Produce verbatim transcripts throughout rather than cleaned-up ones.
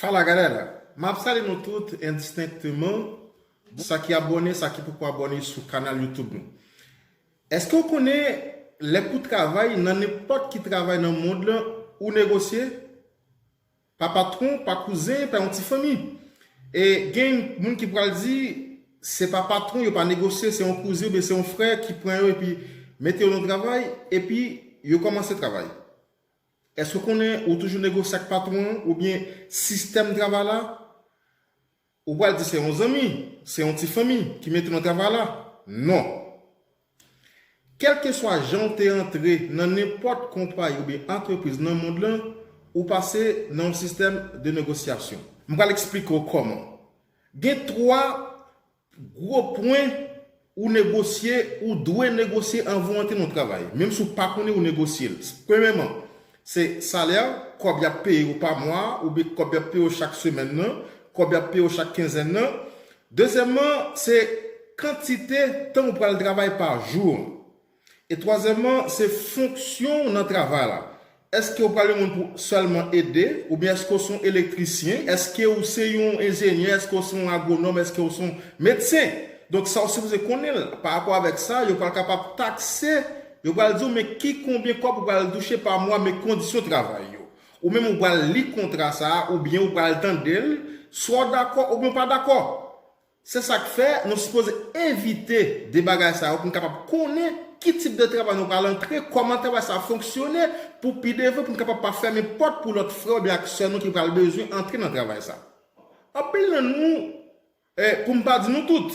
Fala galera, m ap salye nou tout endistenkteman, sa ki abòne, sa ki poko abòne sou kanal YouTube nou. Èske w konnen lè pou travay nan nenpòt ki travay nan mond lan, ou negosye? Pa patwon, pa kouzen, pa yon ti fanmi. E gen moun ki pral di, se pa patwon, yo pa negosye, se yon kouzen oubyen se yon frè ki pran yo epi mete yo nan travay, epi yo kòmanse travay. Èske w konnen ou toujou negosye ak patwon an oubyen sistèm travay la? Ou pral di se yon zanmi, se yon ti fanmi ki mete w nan travay la? Non. Kèlkeswa jan w te antre nan nenpòt konpayi oubyen antrepriz nan mond lan, ou pase nan yon sistèm de negosyasyon. M pral eksplike w kòman. Gen twa gwo pwen ou negosye, ou dwe negosye anvan w antre nan yon travay. Menm si w pa konnen ou negosye l. Premyèman, se salè, kòb y ap peye w pa mwa, oubyen kòb y ap peye w chak semèn nan, kòb y ap peye w chak kenzèn nan. Dezyèmman, se kantite tan ou pral travay pa jou. E twazyèmman, se fonksyon w nan travay la. Èske w pral yon moun pou sèlman ede, oubyen èske w se yon elektrisyen, èske w se yon enjenyè, èske w se yon agwonòm, èske w se yon medsen? Donk, sa w sipoze konnen l. Pa rapò avèk sa, yo pral kapab takse, yo pral di w, men ki konbyen kòb ou pral touche pa mwa, men kondisyon travay yo. Ou menm ou pral li kontra sa a, oubyen ou pral tande l, swa w dakò oubyen w pa dakò. Se sa k fè nou sipoze evite de bagay sa yo pou n kapab konnen ki tip de travay nou pral antre, kòman travay sa a fonksyone, pou pi devan pou n kapab pa fèmen pòt pou lòt frè oubyen ak sè nou ki pral bezwen antre nan travay sa. Anpil nan nou, eh, pou m pa di nou tout,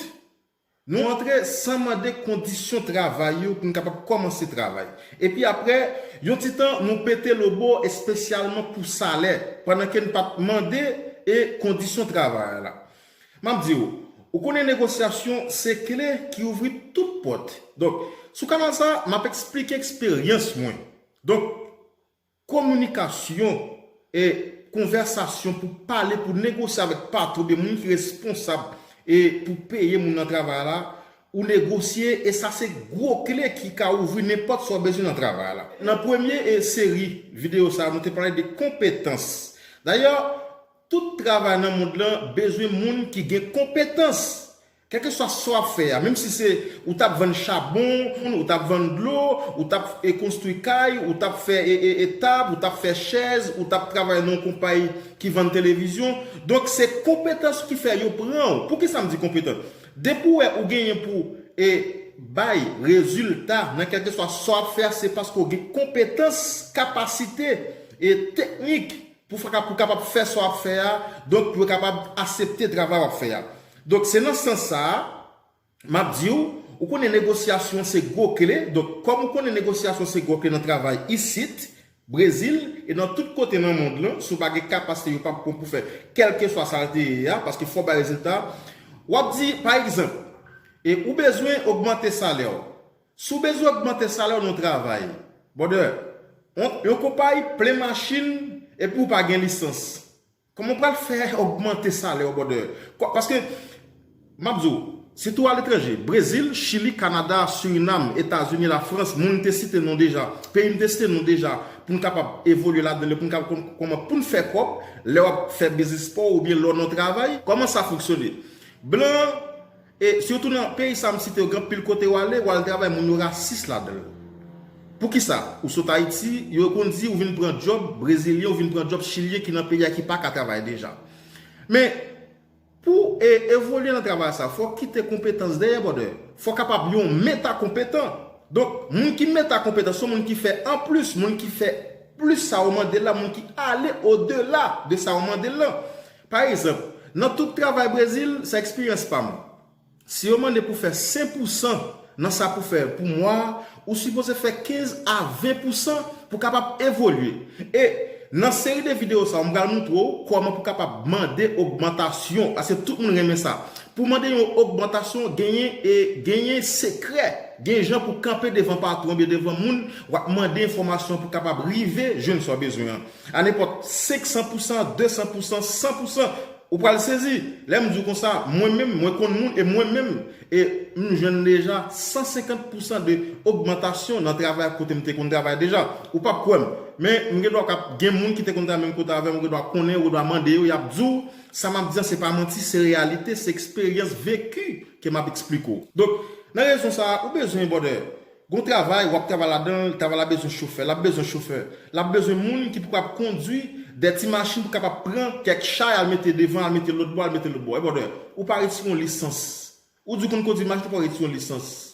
nou antre san mande kondisyon travay yo pou n kapab kòmanse travay. Epi apre, yon ti tan, nou pete lobo espesyalman pou salè, pandan ke n pa t mande e kondisyon travay la. M ap di w, ou konnen negosyasyon se kle ki ouvri tout pòt. Donk, sou kanal sa, m ap eksplike eksperyans mwen. Donk, kominikasyon e konvèsasyon pou pale, pou negosye avèk patwon oubyen moun ki responsab e pou peye moun nan travay la, ou negosye, e sa se gwo kle ki ka ouvri nenpòt sa w bezwen nan travay la. Nan premye, e, seri videyo sa, nou te pale de konpetans. Dayè, tout travay nan mond lan bezwen moun ki gen konpetans. Kèlkeswa sa w ap fè a, menm si se ou t ap vann chabon, ou t ap vann dlo, ou t ap, e, konstwi kay, ou t ap fè, e, e, e, tab, ou t ap fè chèz, ou t ap travay nan yon konpayi ki vann televizyon. Donk, se konpetans ki fè yo pran w. Poukisa m di konpetans? Depi w wè ou genyen pou, e, bay rezilta nan kèlkeswa sa w ap fè a, se paske w gen konpetans, kapasite e teknik pou fè, pou kapab fè sa w ap fè a, donk pou yo kapab aksepte travay w ap fè a. Donk, se nan sans sa a, m ap di w, ou konnen negosyasyon se gwo kle, donk kòm ou konnen negosyasyon se gwo kle nan travay isit, Brezil, e nan tout kote nan mond lan, si w pa gen kapasite, yo p ap pran w pou fè kèlkeswa sa l te ye a, paske fò w bay rezilta. W ap di, pa egzanp, e ou bezwen ogmante salè w. Si w bezwen ogmante salè w nan yon travay, brother, yon, yon konpayi plen machin epi w pa gen lisans, kòman w pral fè ogmante salè w, brother? Kwa, paske, m ap di w, sitou aletranje, Brezil, Chili, Kanada, Sirinam, Etazini, Lafrans, moun te site non deja, peyi m te site non deja, pou n kapab evolye ladan l, pou n kapab kon-, kòman pou n fè kòb, lè w ap fè biznis pa w oubyen lè w nan yon travay, kòman sa fonksyone? Blan, e sitou nan peyi sa m site yo, gen anpil kote w ale, w al travay, moun yo rasis ladan l. Poukisa? Ou sot Ayiti, yo konn di ou vin pran djòb brezilyen, ou vin pran djòb chilyen ki nan peyi a ki pa ka travay deja. Men, pou e, evolye nan travay sa, fò w kite konpetans dèyè, brother. Fò w kapab yon meta konpetan. Donk, moun ki meta konpetan, se yon moun ki fè anplis, moun ki fè plis sa yo mande l la, moun ki ale odela de sa yo mande l lan. Pa egzanp, nan tout travay Brezil, sa eksperyans pa m. Si yo mande pou fè senk pousan nan sa pou fè pou mwa a, ou sipoze fè kenz a ven pousan pou kapab evolye. E nan seri de videyo sa, m pral montre w kòman pou kapab mande ogmantasyon, paske tout moun renmen sa. Pou mande yon ogmantasyon, genyen, e, genyen sekrè, gen jan pou kanpe devan patwon oubyen devan moun, w ap mande enfòmasyon pou kapab rive jwenn sa w bezwen an. A nenpòt senk san pousan, de san pousan, san pousan, ou pral sezi. Lè m di w konsa, mwen menm, mwen konn moun, e mwen menm, e m jwenn deja san senkant pousan de ogmantasyon nan travay kote m te konn travay deja. Ou p ap kwè m. Men, m gen dwa k ap gen moun ki te konn travay menm kote avè m, ou gen dwa konnen, ou gen dwa mande yo, y ap di w, sa m ap di an, se pa manti, se reyalite, se eksperyans veki ke m ap eksplike w. Donk, nan rezon sa a, ou bezwen, brother, gon travay, w ap travay ladan l, travay la bezwen chofè, l ap bezwen chofè, l ap bezwen moun ki pou kapab kondui de ti machin pou kapab pran kèk chay al mete devan, al mete lòt bò, al mete lòt bò. E brother, ou pa retire yon lisans. Ou di w konn kondui machin, ou pa retire yon lisans.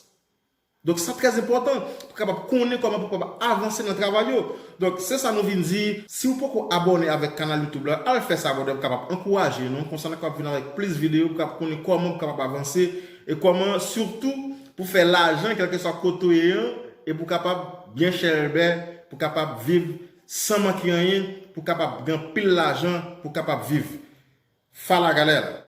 Donk, sa trè enpòtan pou kapab konnen kòman pou kapab avanse nan travay yo. Donk, se sa nou vin di, si w poko abòne avèk kanal YouTube la, al fè sa, brother, pou kapab ankouraje nou, konsa n a kapab vin avèk plis videyo, pou kapab konnen kòman pou kapab avanse, e kòman, sitou, pou fè lajan, kèlkeswa kote w ye an, e pou kapab byen chèlbè, pou kapab viv san manke anyen, pou kapab gen anpil lajan, pou kapab viv. Fala, galera!